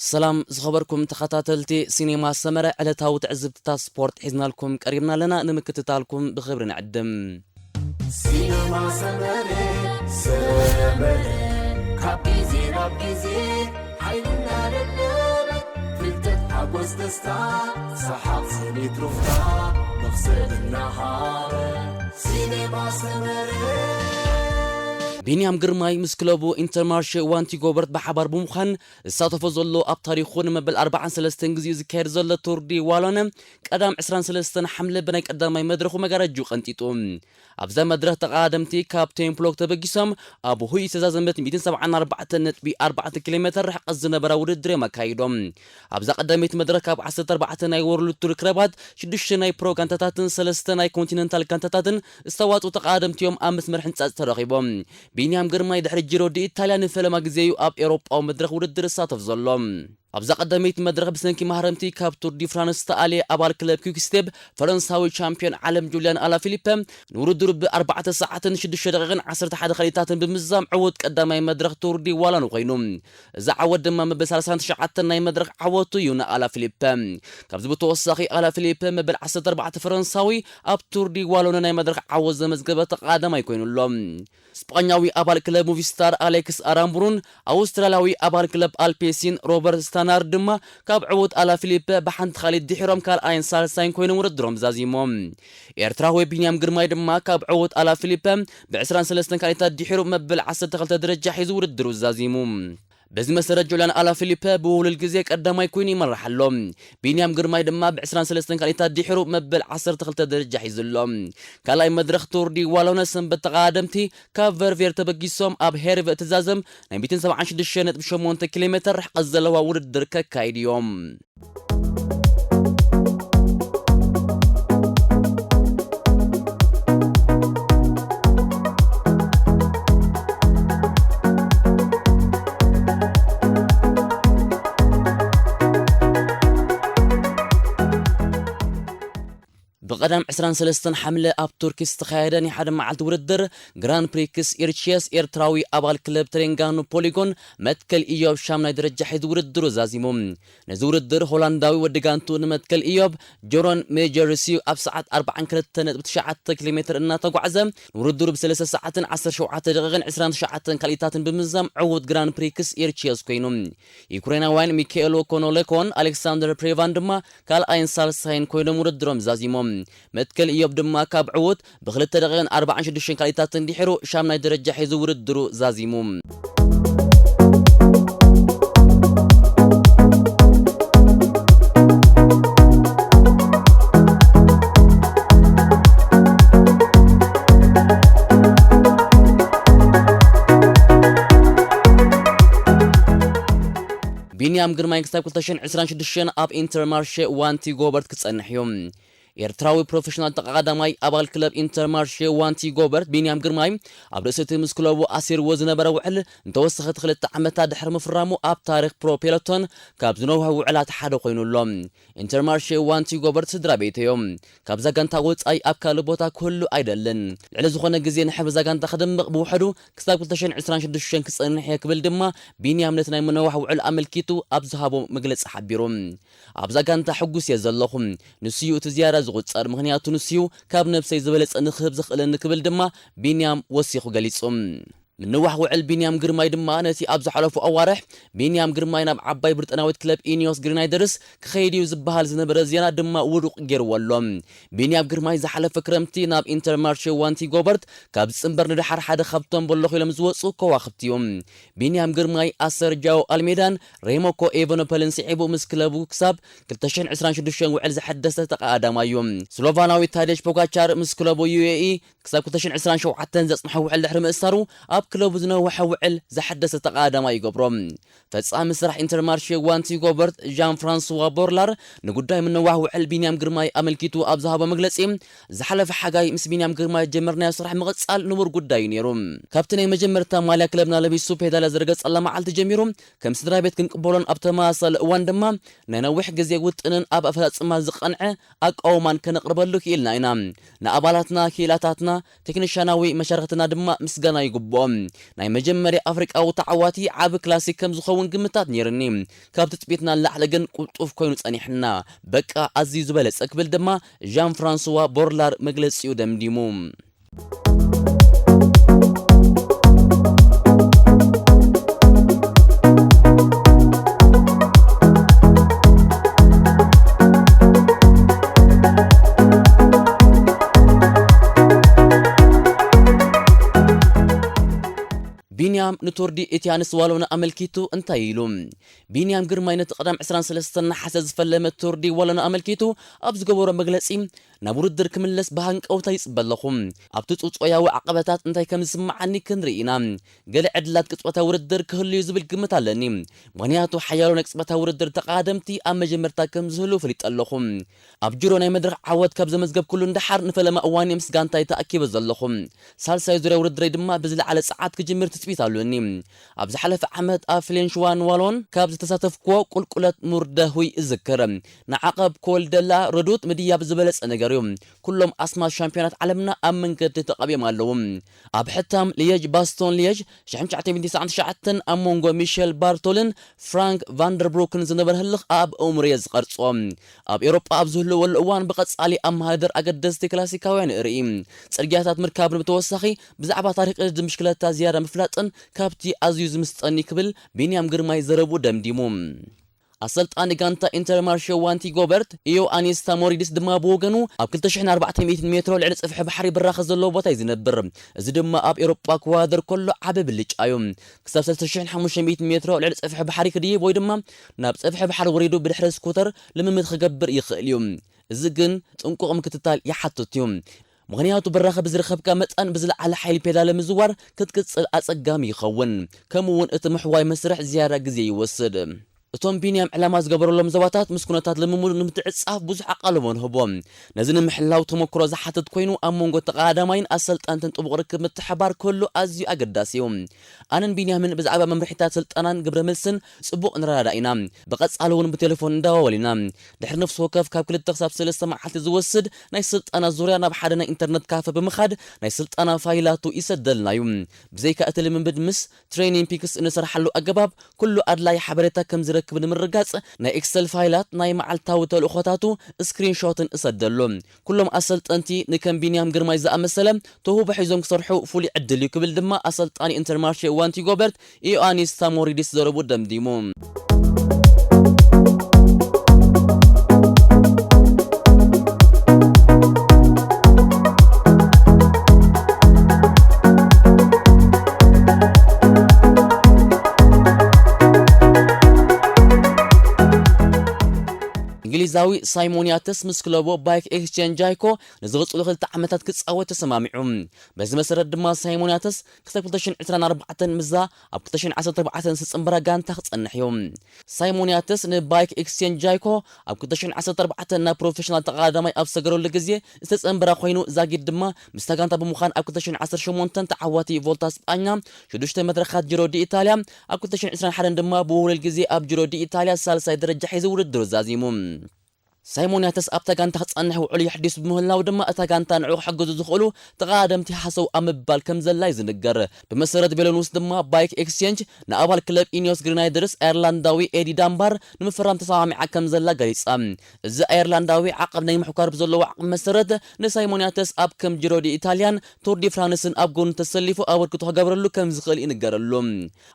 ሰላም ዝኸበርኩም ተኸታተልቲ ሲኔማ ሰመረ፣ ዕለታዊ ትዕዝብትታት ስፖርት ሒዝናልኩም ቀሪብና ኣለና። ንምክትታልኩም ብኽብሪ ንዕድም። ሲነማ ሰመረ፣ ሰመረ፣ ካብ ግዜ ናብ ግዜ ሓይልና ደለበ፣ ፍልጠት፣ ሓጎስ፣ ደስታ፣ ሰሓቕ፣ ስኒት፣ ሩፍታ፣ መኽሰብ እናሃበ፣ ሲነማ ሰመረ። ቢንያም ግርማይ ምስ ክለቡ ኢንተርማርሼ ዋንቲ ጎበርት ብሓባር ብምዃን ዝሳተፎ ዘሎ፣ ኣብ ታሪኹ ንመበል ኣርባዓን ሰለስተን ግዜኡ ዝካየድ ዘሎ ቱር ዲ ዋሎነ ቀዳም ዕስራን ሰለስተን ሓምለ ብናይ ቀዳማይ መድረኹ መጋረጅኡ ቀንጢጡ። ኣብዛ መድረኽ ተቐዳደምቲ ካብ ቴምፕሎክ ተበጊሶም ኣብ ሁይ ዝተዛዘመት ሚእትን ሰብዓን ኣርባዕተን ነጥቢ ኣርባዕተ ኪሎ ሜተር ርሕቀት ዝነበራ ውድድር እዮም ኣካይዶም። ኣብዛ ቀዳመይቲ መድረኽ ካብ ዓሰርተ ኣርባዕተ ናይ ወርልድ ቱር ክለባት ሽዱሽተ ናይ ፕሮ ጋንታታትን ሰለስተ ናይ ኮንቲነንታል ጋንታታትን ዝተዋፅኡ ተቐዳደምቲ እዮም ኣብ መስመር ሕንፃፅ ተረኺቦም። ቢንያም ግርማይ ድሕሪ ጂሮ ዲ ኢታልያ ንፈለማ ግዜ እዩ ኣብ ኤውሮጳዊ መድረኽ ውድድር ዝሳተፍ ዘሎ። ኣብዛ ቀዳመይቲ መድረኽ ብሰንኪ ማህረምቲ ካብ ቱር ዲ ፍራንስ ዝተኣልየ ኣባል ክለብ ኪክ ስቴፕ ፈረንሳዊ ቻምፒዮን ዓለም ጁልያን ኣላፊሊፐ ንውድድሩ ብኣርባዕተ ሰዓትን ሽዱሽተ ደቂቕን ዓሰርተ ሓደ ከሊታትን ብምዝዛም ዕዉት ቀዳማይ መድረኽ ቱር ዲ ዋላኑ ኮይኑ። እዚ ዓወት ድማ መበል ሰላሳን ትሽዓተን ናይ መድረኽ ዓወቱ እዩ ንኣላፊሊፐ። ካብዚ ብተወሳኺ ኣላፊሊፐ መበል ዓሰርተ ኣርባዕተ ፈረንሳዊ ኣብ ቱር ዲ ዋሎነ ናይ መድረኽ ዓወት ዘመዝገበ ተቐዳዳማይ ኮይኑ ኣሎ። ስጳኛዊ ኣባል ክለብ ሙቪስታር ኣሌክስ ኣራምቡሩን ኣውስትራልያዊ ኣባል ክለብ ኣልፔሲን ሮበርት ስታናርድ ድማ ካብ ዕዉት ኣላ ፊሊፐ ብሓንቲ ካሊት ድሒሮም ካልኣይን ሳልሳይን ኮይኖም ውድድሮም ዛዚሞም። ኤርትራዊ ቢንያም ግርማይ ድማ ካብ ዕዉት ኣላ ፊሊፐ ብዕስራን ሰለስተን ካሊታት ድሒሩ መበል ዓሰርተ ክልተ ደረጃ ሒዙ ውድድሩ ዛዚሙ። በዚ መሰረት ጆልያን ኣላ ፊሊፐ ብውህሉል ግዜ ቀዳማይ ኮይኑ ይመርሕ ኣሎ። ቢንያም ግርማይ ድማ ብዕስራን ሰለስተን ካሊታት ድሒሩ መበል ዓሰርተ ክልተ ደረጃ ሒዙ ኣሎ። ካልኣይ መድረኽ ቱር ዲ ዋሎነ ሰንበት ተቐዳደምቲ ካብ ቨርቬር ተበጊሶም ኣብ ሄርቭ እትዛዘም ናይ ሚእትን ሰብዓን ሽዱሽተ ነጥቢ ሸሞንተ ኪሎ ሜተር ርሕቀት ዘለዋ ውድድር ከካይዱ እዮም። ብቐዳም ዕስራን ሰለስተን ሓምለ ኣብ ቱርኪ ዝተኻየደ ናይ ሓደ መዓልቲ ውድድር ግራን ፕሪክስ ኢርቺየስ ኤርትራዊ ኣባል ክለብ ተሬንጋኑ ፖሊጎን መትከል ኢዮብ ሻምናይ ደረጃ ሒዙ ውድድሩ ዛዚሙ። ነዚ ውድድር ሆላንዳዊ ወዲ ጋንቱ ንመትከል ኢዮብ ጆሮን ሜጀርሲዩ ኣብ ሰዓት ኣርባዓን ክልተ ነጥቢ ትሽዓተ ኪሎ ሜተር እናተጓዕዘ ንውድድሩ ብሰለስተ ሰዓትን ዓሰርተ ሸውዓተ ደቂቕን ዕስራን ትሽዓተን ካልኢታትን ብምዛም ዕዉት ግራን ፕሪክስ ኢርቺየስ ኮይኑ። ዩክሬናውያን ሚካኤሎ ኮኖሌኮን ኣሌክሳንደር ፕሬቫን ድማ ካልኣይን ሳልሳይን ኮይኖም ውድድሮም ዛዚሞም። መትከል ኢዮብ ድማ ካብ ዕዉት ብክልተ ደቂቕን ኣርባዓን ሽዱሽተን ካልኢታትን ድሒሩ ሻምናይ ደረጃ ሒዙ ውድድሩ ዛዚሙ። ቢንያም ግርማይ ክሳብ ክልተ ሽሕን ዕስራን ሽዱሽተን ኣብ ኢንተርማርሼ ዋንቲ ጎበርት ክጸንሕ እዩ። ኤርትራዊ ፕሮፌሽናል ተቐዳዳማይ ኣባል ክለብ ኢንተርማርሼ ዋንቲ ጎበርት ቢንያም ግርማይ ኣብ ርእሲ እቲ ምስ ክለቡ ኣሲርዎ ዝነበረ ውዕል ንተወሰኸቲ ክልተ ዓመታት ድሕሪ ምፍራሙ ኣብ ታሪኽ ፕሮ ፔሎቶን ካብ ዝነውሐ ውዕላት ሓደ ኮይኑ ኣሎ። ኢንተርማርሼ ዋንቲ ጎበርት ስድራ ቤት እዮም። ካብዛ ጋንታ ወጻኢ ኣብ ካልእ ቦታ ክህሉ ኣይደልን። ልዕሊ ዝኾነ ግዜ ንሕብሪ እዛ ጋንታ ክድምቕ ብውሕዱ ክሳብ ክልተ ሽሕን ዕስራን ሽዱሽተን ክጸንሕ እየ ክብል ድማ ቢንያም ነቲ ናይ ምንዋሕ ውዕል ኣመልኪቱ ኣብ ዝሃቦ መግለጺ ሓቢሩ። ኣብዛ ጋንታ ሕጉስ እየ ዘለኹ። ንሱ እዩ እቲ ዝያዳ ዝቑጸር፣ ምኽንያቱ ንሱ እዩ ካብ ነብሰይ ዝበለጸ ንክህብ ዘኽእለኒ ክብል ድማ ቢንያም ወሲኹ ገሊጹ። ምንዋሕ ውዕል ቢንያም ግርማይ ድማ ነቲ ኣብ ዝሓለፉ ኣዋርሕ ቢንያም ግርማይ ናብ ዓባይ ብሪጣናዊት ክለብ ኢኒዮስ ግሪናይደርስ ክኸይድ እዩ ዝበሃል ዝነበረ ዜና ድማ ውዱቕ ገይርዎ ኣሎ። ቢንያም ግርማይ ዝሓለፈ ክረምቲ ናብ ኢንተርማርሼ ዋንቲ ጎበርት ካብ ዝጽንበር ንደሓር ሓደ ካብቶም በለኹ ኢሎም ዝወጹ ከዋኽብቲ እዩ። ቢንያም ግርማይ ኣሰር ጃኦ ኣልሜዳን ሬሞኮ ኤቨኖፐልን ስዒቡ ምስ ክለቡ ክሳብ ክልተ ሽሕን ዕስራን ሽዱሽተን ውዕል ዘሐደሰ ተቐዳዳማይ እዩ። ስሎቫናዊ ታዴሽ ፖጋቻር ምስ ክለቡ ዩ ኤ ኢ ክሳብ ክልተ ሽሕን ዕስራን ሸውዓተን ዘጽንሖ ውዕል ድሕሪ ምእሳሩ ኣብ ክለቡ ዝነውሐ ውዕል ዘሐደሰ ተቐዳዳማይ ይገብሮ። ፈጻሚ ስራሕ ኢንተርማርሼ ዋንቲ ጎበርት ዣን ፍራንስዋ ቦርላር ንጉዳይ ምንዋሕ ውዕል ቢንያም ግርማይ ኣመልኪቱ ኣብ ዝሃቦ መግለጺ፣ ዝሓለፈ ሓጋይ ምስ ቢንያም ግርማይ ጀመርናዮ ስራሕ ምቕጻል ንቡር ጉዳይ እዩ ነይሩ። ካብቲ ናይ መጀመርታ ማልያ ክለብና ለቢሱ ፔዳልያ ዝረገጸላ መዓልቲ ጀሚሩ ከም ስድራ ቤት ክንቅበሎን ኣብ ተመሳሳሊ እዋን ድማ ናይ ነዊሕ ግዜ ውጥንን ኣብ ኣፈጻጽማ ዝቐንዐ ኣቃውማን ከነቕርበሉ ክኢልና ኢና። ንኣባላትና፣ ክኢላታትና፣ ቴክኒሻናዊ መሻርኽትና ድማ ምስጋና ይግብኦም። ናይ መጀመርያ ኣፍሪቃዊ ተዓዋቲ ዓቢ ክላሲክ ከም ዝኸውን ግምታት ነይርኒ። ካብ ትጽቢትና ንላዕሊ ግን ቅልጡፍ ኮይኑ ጸኒሕና። በቃ ኣዝዩ ዝበለጸ ክብል ድማ ዣን ፍራንስዋ ቦርላር መግለጺኡ ደምዲሙ። ቢንያም ንቶርዲ ኢትያንስ ዋሎና ኣመልኪቱ እንታይ ኢሉ? ቢንያም ግርማይ ነቲ ቀዳም ዕስራን ሰለስተን ነሓሰ ዝፈለመ ቶርዲ ዋሎና ኣመልኪቱ ኣብ ዝገበሮ መግለጺ፣ ናብ ውድድር ክምለስ ብሃንቀውታ ይጽበ ኣለኹ። ኣብቲ ጽውጽዋያዊ ዓቐበታት እንታይ ከም ዝስምዓኒ ክንርኢ ኢና። ገለ ዕድላት ቅጽበታዊ ውድድር ክህሉ እዩ ዝብል ግምት ኣለኒ። ምኽንያቱ ሓያሎ ናይ ቅጽበታዊ ውድድር ተቐዳደምቲ ኣብ መጀመርታ ከም ዝህልዉ ፈሊጠ ኣለኹ። ኣብ ጁሮ ናይ መድረኽ ዓወት ካብ ዘመዝገብኩሉ ንደሓር ንፈለማ እዋን ምስ ጋንታይ ተኣኪበ ዘለኹ። ሳልሳይ ዙርያ ውድድረይ ድማ ብዝለዓለ ጸዓት ክጅምር ትጽቢት ኣሎኒ። ኣብ ዝሓለፈ ዓመት ኣብ ፍሌንሽዋን ዋሎን ካብ ዝተሳተፍኩዎ ቁልቁለት ሙርደሁይ እዝክር። ንዓቐብ ኮልደላ ረዱት ምድያብ ዝበለጸ ነገር እዩ። ኩሎም ኣስማት ሻምፒዮናት ዓለምና ኣብ መንገዲ ተቐቢኦም ኣለዉ። ኣብ ሕታም ሊየጅ ባስቶን ሊየጅ ሽሕን ትሽዓተ ሚእትን ተስዓን ትሽዓተን ኣብ መንጎ ሚሸል ባርቶልን ፍራንክ ቫንደርብሩክን ዝነበረ ህልኽ ኣብ ኣእምሮየ ዝቐርጾ። ኣብ ኤውሮጳ ኣብ ዝህልወሉ እዋን ብቐጻሊ ኣብ ማህደር ኣገደስቲ ክላሲካውያን እርኢ። ጽርግያታት ምርካብን ብተወሳኺ ብዛዕባ ታሪኽ ቅድድም ብሽክለታ ዝያዳ ምፍላጥን ካብቲ ኣዝዩ ዝምስጠኒ ክብል ቢንያም ግርማይ ዘረብኡ ደምዲሙ። ኣሰልጣኒ ጋንታ ኢንተርማርሼ ዋንቲ ጎበርት ኢዮኣኒስ ታሞሪዲስ ድማ ብወገኑ ኣብ ክልተ ሽሕን ኣርባዕተ ሚእትን ሜትሮ ልዕሊ ጽፍሒ ባሕሪ ብራኸ ዘለዎ ቦታ እዩ ዝነብር። እዚ ድማ ኣብ ኤውሮጳ ክወዳደር ከሎ ዓቢ ብልጫ እዩ። ክሳብ ሰለስተ ሽሕን ሓሙሽተ ሚእትን ሜትሮ ልዕሊ ጽፍሒ ባሕሪ ክድይብ ወይ ድማ ናብ ጽፍሒ ባሕሪ ወሪዱ ብድሕሪ ስኩተር ልምምድ ክገብር ይኽእል እዩ። እዚ ግን ጥንቁቕ ምክትታል ይሓትት እዩ። ምኽንያቱ ብራኸ ብዝረኸብካ መጠን ብዝለዓለ ሓይሊ ፔዳል ምዝዋር ክትቅጽል ኣጸጋሚ ይኸውን። ከምኡ እውን እቲ ምሕዋይ መስርሕ ዝያዳ ግዜ ይወስድ። እቶም ቢንያም ዕላማ ዝገበረሎም ዞባታት ምስ ኩነታት ልምምዱ ንምትዕጻፍ ብዙሕ ኣቓልቦ ንህቦም። ነዚ ንምሕላው ተመክሮ ዝሓትት ኮይኑ ኣብ መንጎ ተቐዳዳማይን ኣሰልጠንትን ጥቡቕ ርክብ ምትሕባር ክህሉ ኣዝዩ ኣገዳሲ እዩ። ኣነን ቢንያምን ብዛዕባ መምርሒታት ስልጠናን ግብረ መልስን ጽቡቕ ንረዳዳእ ኢና። ብቐጻሊ እውን ብቴሌፎን ንደዋወል ኢና። ድሕሪ ነፍሲ ወከፍ ካብ ክልተ ክሳብ ሰለስተ መዓልቲ ዝወስድ ናይ ስልጠና ዙርያ ናብ ሓደ ናይ ኢንተርነት ካፈ ብምኻድ ናይ ስልጠና ፋይላቱ ይሰደልና እዩ። ብዘይካ እቲ ልምምድ ምስ ትሬኒንግ ፒክስ እንሰርሓሉ ኣገባብ ኩሉ ኣድላይ ሓበሬታ ከም ዝረክብ ንምርጋጽ ናይ ኤክሰል ፋይላት ናይ መዓልታዊ ተልእኾታቱ ስክሪንሾትን እሰደሉ። ኩሎም ኣሰልጠንቲ ንከም ቢንያም ግርማይ ዝኣመሰለ ተውህቦ ሒዞም ክሰርሑ ፍሉይ ዕድል እዩ ክብል ድማ ኣሰልጣኒ ኢንተርማርሼ ዋንቲ ጎበርት ኢዮኣኒስ ታሞሪዲስ ዘረቡ ደምዲሙ። እንግሊዛዊ ሳይሞን ያተስ ምስ ክለቡ ባይክ ኤክስቼንጅ ጃይኮ ንዝቕጽሉ ክልተ ዓመታት ክጻወት ተሰማሚዑ። በዚ መሰረት ድማ ሳይሞን ያተስ ክሳብ ክልተ ሽሕን ዕስራን ኣርባዕተን ምዛ ኣብ ክልተ ሽሕን ዓሰርተ ኣርባዕተን ዝጽንበራ ጋንታ ክጸንሕ እዩ። ሳይሞን ያተስ ንባይክ ኤክስቼንጅ ጃይኮ ኣብ ክልተ ሽሕን ዓሰርተ ኣርባዕተን ናብ ፕሮፌሽናል ተቐዳዳማይ ኣብ ዝሰገረሉ ግዜ ዝተጸንበራ ኮይኑ፣ ዛጊድ ድማ ምስታ ጋንታ ብምዃን ኣብ ክልተ ሽሕን ዓሰርተ ሸሞንተን ተዓዋቲ ቮልታ ስጳኛ ሽዱሽተ መድረኻት ጅሮ ዲ ኢታልያ፣ ኣብ ክልተ ሽሕን ዕስራን ሓደን ድማ ብውህሉል ግዜ ኣብ ጅሮ ዲ ኢታልያ ሳልሳይ ደረጃ ሒዙ ውድድሩ ዛዚሙ። ሳይሞን ያተስ ኣብታ ጋንታ ክጸንሕ ውዕሉ የሕዲሱ ብምህላው ድማ እታ ጋንታ ንዕኡ ክሕግዙ ዝኽእሉ ተቐዳደምቲ ሃሰው ኣብ ምባል ከም ዘላ እዩ ዝንገር። ብመሰረት ቬሎኒውስ ድማ ባይክ ኤክስቼንጅ ንኣባል ክለብ ኢኒዮስ ግሪናይደርስ ኣየርላንዳዊ ኤዲ ዳምባር ንምፍራም ተሰማሚዓ ከም ዘላ ገሊጻ። እዚ ኣየርላንዳዊ ዓቐብ ናይ ምሕኳር ብዘለዎ ዓቕሚ መሰረት ንሳይሞን ያተስ ኣብ ከም ጂሮ ዲ ኢታልያን ቱር ዲ ፍራንስን ኣብ ጎኑ ተሰሊፉ ኣበርክቶ ክገብረሉ ከም ዝኽእል ይንገረሉ።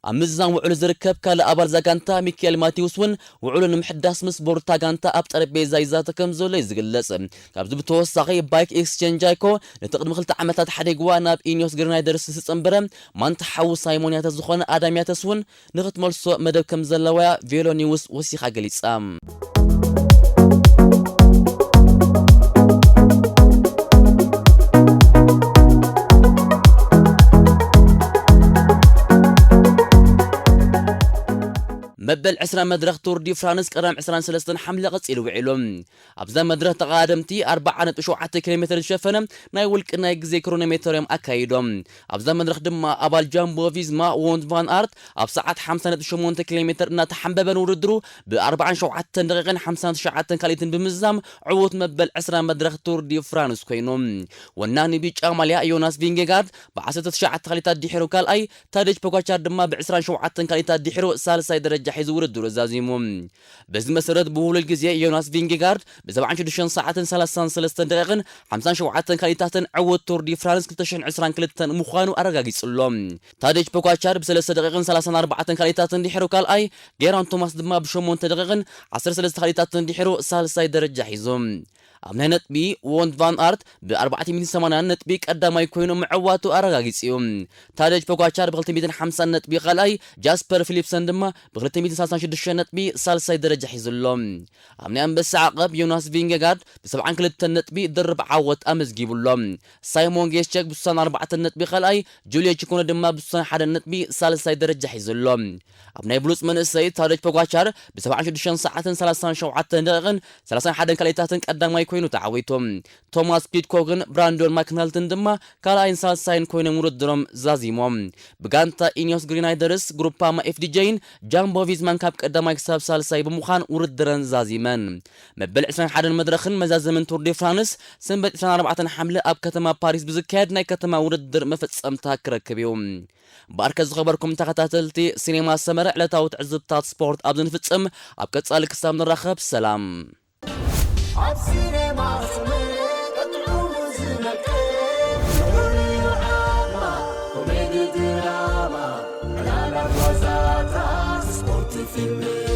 ኣብ ምዝዛም ውዕሉ ዝርከብ ካልእ ኣባል እዛ ጋንታ ሚካኤል ማቴዎስ እውን ውዕሉ ንምሕዳስ ምስ ቦርድ እታ ጋንታ ኣብ ጠረጴዛ ይዛተ ከም ዘሎ እዩ ዝግለጽ። ካብዚ ብተወሳኺ ባይክ ኤክስቼንጅ ጃይኮ ነቲ ቅድሚ ክልተ ዓመታት ሓዲግዋ ናብ ኢኒዮስ ግሪናይደርስ ዝተጸንበረ ማንታ ሓዉ ሳይሞን ያተስ ዝኾነ ኣዳም ያተስ እውን ንኽትመልሶ መደብ ከም ዘለዋ ቬሎ ኒውስ ወሲኻ ገሊጻ። መበል ዕስራ መድረኽ ቱር ዲ ፍራንስ ቀዳም ዕስራን ሰለስተን ሓምለ ቀጺሉ ውዒሉ። ኣብዛ መድረኽ ተቐዳደምቲ ኣርብዓ ነጥቢ ሸውዓተ ኪሎ ሜተር ዝሸፈነ ናይ ውልቂ ናይ ግዜ ክሮኖሜተር እዮም ኣካይዶም። ኣብዛ መድረኽ ድማ ኣባል ጃምቦ ቪዝማ ዎንት ቫን ኣርት ኣብ ሰዓት ሓምሳ ነጥቢ ሸሞንተ ኪሎ ሜተር እናተሓንበበ ንውድድሩ ብ ኣርባዓን ሸውዓተን ደቂቕን ሓምሳን ትሽዓተን ካልኢትን ብምዝዛም ዕዉት መበል ዕስራ መድረኽ ቱር ዲ ፍራንስ ኮይኑ። ወናኒ ቢጫ ማልያ ዮናስ ቪንጌጋርድ ብ ዓሰርተ ትሽዓተ ካልኢታት ድሒሩ ካልኣይ፣ ታደጅ ፖጋቻር ድማ ብ ዕስራን ሸውዓተን ካልኢታት ድሒሩ ሳልሳይ ደረጃ ሒዙ ውድድሩ ዛዚሙ። በዚ መሰረት ብውሉል ግዜ ዮናስ ቪንጌጋርድ ብ ሰብዓን ሽዱሽተን ሰዓትን ሰላሳን ሰለስተን ደቂቕን ሓምሳን ሸውዓተን ካልኢታትን ዕዉት ቱር ዲ ፍራንስ ክልተ ሽሕን ዕስራን ክልተን ምዃኑ ኣረጋጊጹ ኣሎ። ታደጅ ፖጋቻር ብሰለስተ ደቂቕን ሰላሳን ኣርባዕተን ካልኢታትን ድሒሩ ካልኣይ፣ ጌራን ቶማስ ድማ ብሸሞንተ ደቂቕን ዓሰርተ ሰለስተ ካልኢታትን ድሒሩ ሳልሳይ ደረጃ ሒዙ። ኣብ ናይ ነጥቢ ዎንት ቫን ኣርት ብ ኣርባዕተ ሚእትን ሰማንያን ነጥቢ ቀዳማይ ኮይኑ ምዕዋቱ ኣረጋጊጹ እዩ። ታደጅ ፖጋቻር ብ ክልተ ሚእትን ሓምሳን ነጥቢ ካልኣይ፣ ጃስፐር ፊሊፕሰን ድማ ብ ክልተ ሚእትን ሰላሳን ሽዱሽተን ነጥቢ ሳልሳይ ደረጃ ሒዙ ኣሎ። ኣብ ናይ ኣንበሳ ዓቐብ ዮናስ ቪንጌጋርድ ብ ሰብዓን ክልተን ነጥቢ ድርብ ዓወት ኣመዝጊቡ ኣሎ። ሳይሞን ጌስቸክ ብ ስሳን ኣርባዕተን ነጥቢ ካልኣይ፣ ጁልዮ ቺኮነ ድማ ብ ስሳን ሓደን ነጥቢ ሳልሳይ ደረጃ ሒዙ ኣሎ። ኣብ ናይ ብሉጽ መንእሰይ ታደጅ ፖጋቻር ብ ሰብዓን ሽዱሽተን ሰዓትን ሰላሳን ሸውዓተን ደቂቕን ሰላሳን ሓደን ካልኢታትን ቀዳማይ ኮይኑ ተዓዊቱ። ቶማስ ፒድኮክን ብራንዶን ማክናልትን ድማ ካልኣይን ሳልሳይን ኮይኖም ውድድሮም ዛዚሞም። ብጋንታ ኢኒዮስ ግሪናይደርስ፣ ግሩፓማ ኤፍዲጄን ጃምቦ ቪዝማን ካብ ቀዳማይ ክሳብ ሳልሳይ ብምዃን ውድድረን ዛዚመን። መበል ዕስራን ሓደን መድረኽን መዛዘምን ቱር ዲ ፍራንስ ሰንበት ዕስራን ኣርባዕተን ሓምለ ኣብ ከተማ ፓሪስ ብዝካየድ ናይ ከተማ ውድድር መፈጸምታ ክረክብ እዩ። እምበኣርከ ዝኸበርኩም ተኸታተልቲ ሲኔማ ሰመረ ዕለታዊ ትዕዝብታት ስፖርት ኣብዚ ንፍጽም። ኣብ ቀጻሊ ክሳብ ንራኸብ ሰላም። ኣብ ሲኔማ ሰመረ ቀጥዑ ዝነቅል፣ ንኹሉ ዓማ፣ ኮሜዲ ድራማ፣ ዕላላት ዋዛታት፣ ስፖርት ፊልም